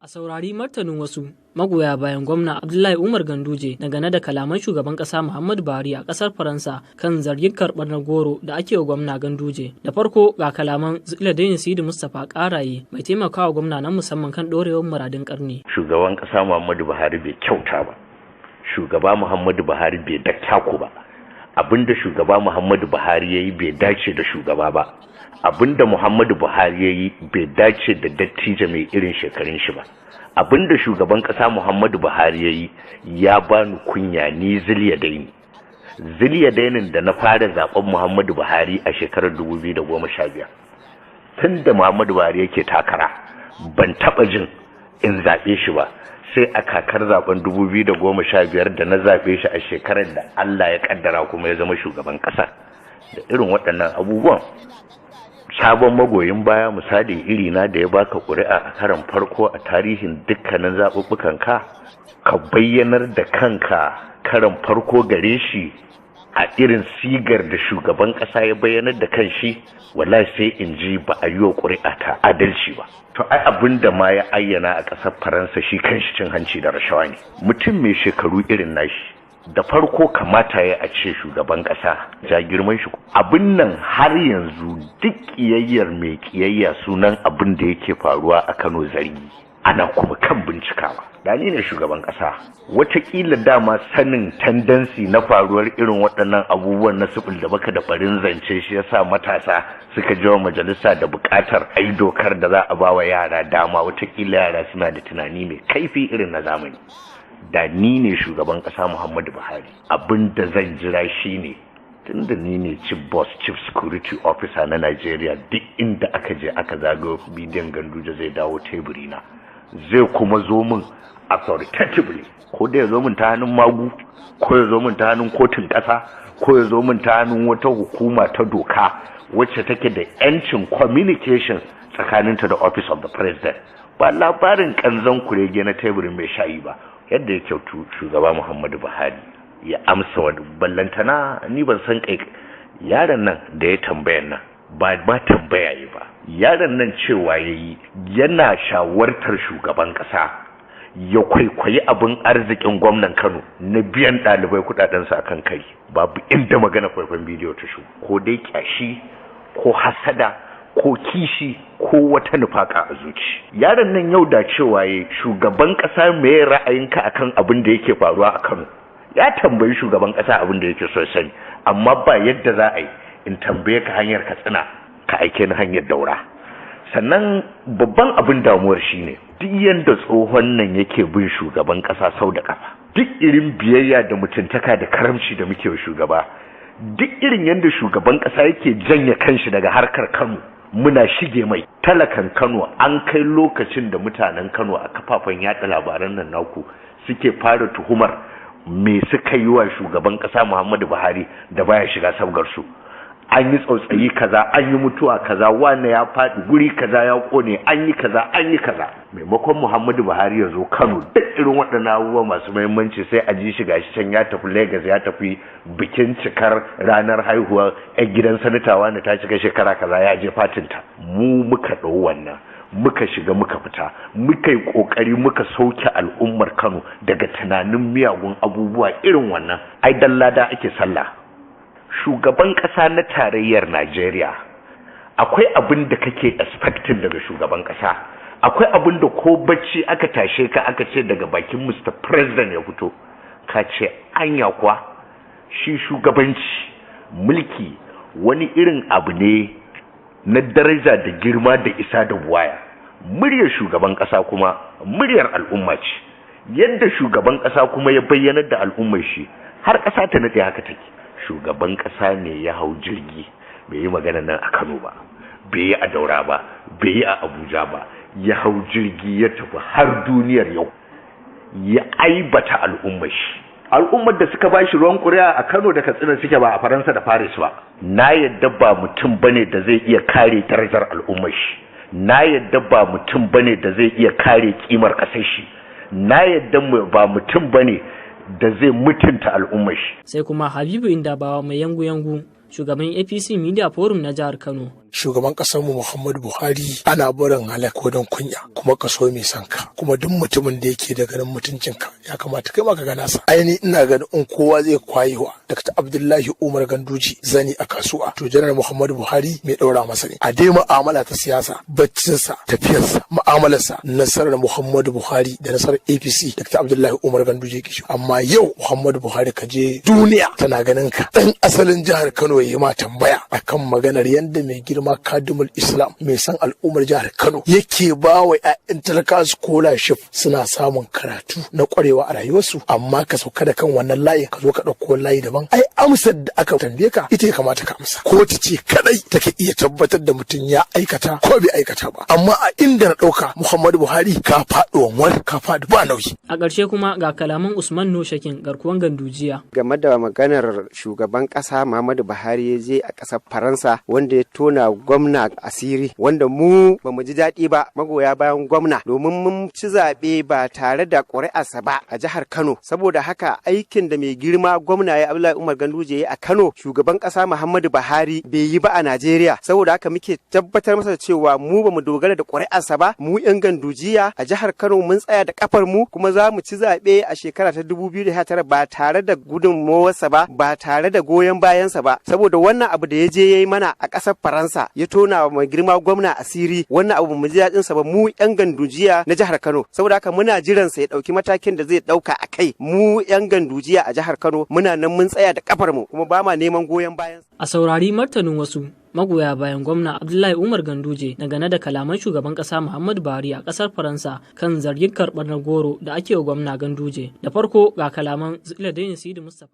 A saurari martanin wasu magoya bayan Gwamna Abdullahi Umar Ganduje dangane da kalaman Shugaban Kasa Muhammadu Buhari a kasar Faransa kan zargin karɓar na goro da ake wa Gwamna Ganduje. Da farko ga kalaman Zuladaini Sidi Mustapha Karaye, mai taimakawa gwamna na musamman kan ɗorewar muradun ƙarni. Shugaban Kasa Muhammadu Buhari bai kyauta ba. Shugaba Muhammadu Buhari bai dattako ba. Abinda Shugaba Muhammadu Buhari ya yi bai dace da shugaba ba. Abinda Muhammadu Buhari ya yi bai dace da dattijo mai irin shekarun shi ba. Abinda Shugaban kasa Muhammadu Buhari ya yi ya bani kunya ni Ziliya Daini. Ziliya Dainin da na fara zaben Muhammadu Buhari a shekarar 2015. Tun da Muhammadu Buhari yake takara, ban taba jin in zaɓe shi ba, sai a kakar zaben 2015 da na zaɓe shi, a shekarar da Allah ya kaddara kuma ya zama shugaban ƙasa. Da irin waɗannan abubuwan, sabon magoyin baya misali iri na da ya baka ƙuri'a a karan farko a tarihin dukkanin zaɓuɓɓukan ka, ka bayyanar da kanka karan farko gare shi a irin sigar da shugaban ƙasa ya bayyanar da kanshi, wallahi sai in ji ba a yi wa ƙuri'a ta adalci ba. To ai abin da ma ya ayyana a ƙasar Faransa shi kanshi cin hanci da rashawa ne. Mutum mai shekaru irin nashi, da farko kamata ya a ce shugaban ƙasa ja girman shi. Abin nan har yanzu duk ƙiyayyar mai ƙiyayya, sunan abin da yake faruwa a Kano zargi, ana kuma kan bincikawa. Da ni ne shugaban ƙasa, watakila dama sanin tendency na faruwar irin waɗannan abubuwan na sifil da baka da barin zance, shi yasa matasa suka jawo majalisa da buƙatar ai dokar da za a ba wa yara dama. Watakila yara suna da tunani mai kaifi irin na zamani. Da ni ne shugaban ƙasa Muhammadu Buhari, abin da zan jira shine, tunda ni ne chief boss, chief security officer na Nigeria, duk inda aka je aka zagayo, bidiyon Ganduje zai dawo teburi na, zai kuma zo min authoritatively, ko da ya zo min ta hannun magu, ko ya zo min ta hannun kotun ƙasa, ko ya zo min ta hannun wata hukuma ta doka wacce take da 'yancin communication tsakaninta da Office of the President. Ba labarin kanzon kurege na teburin mai shayi ba. Yadda ya kyautu Shugaba Muhammadu Buhari ya amsa wani ballantana, ni ban san kai yaron nan da ya tambayan nan ba, ba tambaya yi ba. Yaron nan cewa ya yi yana shawartar shugaban kasa ya kwaikwayi abin arzikin gwamnan Kano na biyan ɗalibai kudadensu akan kai. Babu inda magana faifan bidiyo ta shu, ko dai kyashi ko hasada ko kishi ko wata nufaka a zuci. Yaron nan yau da cewa ya shugaban kasa, me ra'ayinka akan abin da yake faruwa a Kano? Ya tambayi shugaban kasa abin da yake so sani, amma ba yadda za a yi in tambaye ka hanyar Katsina ka aike ni hanyar Daura. Sannan babban abin damuwar shine, duk yanda tsohon nan yake bin shugaban kasa sau da kafa, duk irin biyayya da mutuntaka da karamci da muke wa shugaba, duk irin yanda shugaban kasa yake janye kanshi daga harkar Kano, muna shige mai talakan Kano. An kai lokacin da mutanen Kano a kafafen yada labaran nan naku suke fara tuhumar me suka yi wa shugaban kasa Muhammadu Buhari da baya shiga sabgar su. An yi tsautsayi kaza, an yi mutuwa kaza, wane ya faɗi guri kaza ya kone, an yi kaza, an yi kaza. Maimakon Muhammadu Buhari ya zo Kano duk irin waɗannan abubuwa masu muhimmanci, sai a ji shi gashi can ya tafi Lagos, ya tafi bikin cikar ranar haihuwar 'yan gidan sanatawa da ta cika shekara kaza, ya je fatinta. Mu muka ɗau wannan, muka shiga, muka fita, muka yi kokari muka sauke al'ummar Kano daga tunanin miyagun abubuwa irin wannan. Ai dan lada ake sallah. Shugaban kasa na tarayyar Najeriya, akwai abin da kake expecting daga shugaban kasa, akwai abin da ko bacci aka tashe ka aka ce daga bakin Mr. President ya fito, ka ce anya kuwa. Shi shugabanci, mulki, wani irin abu ne na daraja da girma da isa da buwaya. Muryar shugaban kasa kuma muryar al'umma ce. Yadda shugaban kasa kuma ya bayyanar da al'ummar shi, har kasa ta nade haka take. Shugaban kasa ne ya hau jirgi, bai yi magana nan a Kano ba, bai yi a Daura ba, bai yi a Abuja ba, ya hau jirgi ya tafi har duniyar yau ya aibata al'ummar shi, al'ummar da suka bashi ruwan ƙuri'a a Kano da Katsina suke, ba a Faransa da Paris ba. Na yadda ba mutum bane da zai iya kare darajar al'ummar shi. Na yadda ba mutum bane da zai iya kare kimar ƙasar shi. Na yadda ba mutum bane da zai mutunta al'ummar shi. Sai kuma Habibu Indabawa Mai Yangu Yangu, shugaban APC Media Forum na jihar Kano. Shugaban kasar mu Muhammadu Buhari, ana barin halak ko don kunya, kuma kaso mai son ka, kuma duk mutumin da yake da ganin mutuncinka ya kamata kai ma ka gana sa. Aini ina ganin in kowa zai kwayewa Dr. Abdullahi Umar Ganduji zani a kasuwa, to Janar Muhammadu Buhari mai daura masa ne. A dai mu'amala ta siyasa, baccinsa, tafiyarsa, mu'amalarsa, nasarar Muhammadu Buhari da nasarar APC, Dr. Abdullahi Umar Ganduje ke shi. Amma yau Muhammadu Buhari, ka je duniya tana ganin ka, dan asalin jihar Kano yayi ma tambaya akan maganar yadda mai girma Kadimul Islam mai san al'ummar jihar Kano yake ba wa 'ya'yan talaka scholarship suna samun karatu na kwarewa a rayuwarsu, amma ka sauka da kan wannan layin ka zo ka ɗauko layi daban. Ai amsar da aka tambaye ka ita ya kamata ka amsa. Kotu ce kadai take iya tabbatar da mutum ya aikata ko bai aikata ba. Amma a inda na ɗauka, Muhammadu Buhari, ka faɗi wanwar, ka faɗi ba nauyi. A ƙarshe kuma ga kalaman Usman Noshakin, garkuwan Gandujiya. Game da maganar shugaban ƙasa Muhammadu Buhari ya je a ƙasar Faransa, wanda ya tona gwamna asiri, wanda mu ba mu ji daɗi ba magoya bayan gwamna, domin mun ci zaɓe ba tare da ƙuri'arsa ba a jihar Kano. Saboda haka aikin da mai girma gwamna ya Abdullahi Umar Ganduje ya a Kano, shugaban ƙasa Muhammadu Buhari bai yi ba a Najeriya. Saboda haka muke tabbatar masa cewa mu ba mu dogara da ƙuri'arsa ba. Mu 'yan Gandujiya a jihar Kano mun tsaya da kafar mu, kuma za mu ci zaɓe a shekara ta 2019 ba tare da gudunmawarsa ba, ba tare da goyon bayansa ba. Saboda wannan abu da ya je ya yi mana a ƙasar Faransa, ya tona wa mai girma gwamna asiri, wannan abu mu ji daɗin sa ba mu 'yan Gandujiya na jihar Kano. Saboda haka muna jiran sa ya ɗauki matakin da zai ɗauka a kai. Mu 'yan Gandujiya a jihar Kano muna nan mun tsaya da kafar mu, kuma ba ma neman goyon bayan. A saurari martanin wasu magoya bayan gwamna Abdullahi Umar Ganduje dangane da kalaman shugaban kasa Muhammadu Buhari a kasar Faransa kan zargin karɓar na goro da ake wa gwamna Ganduje. Da farko ga kalaman Zila Sidi Mustapha.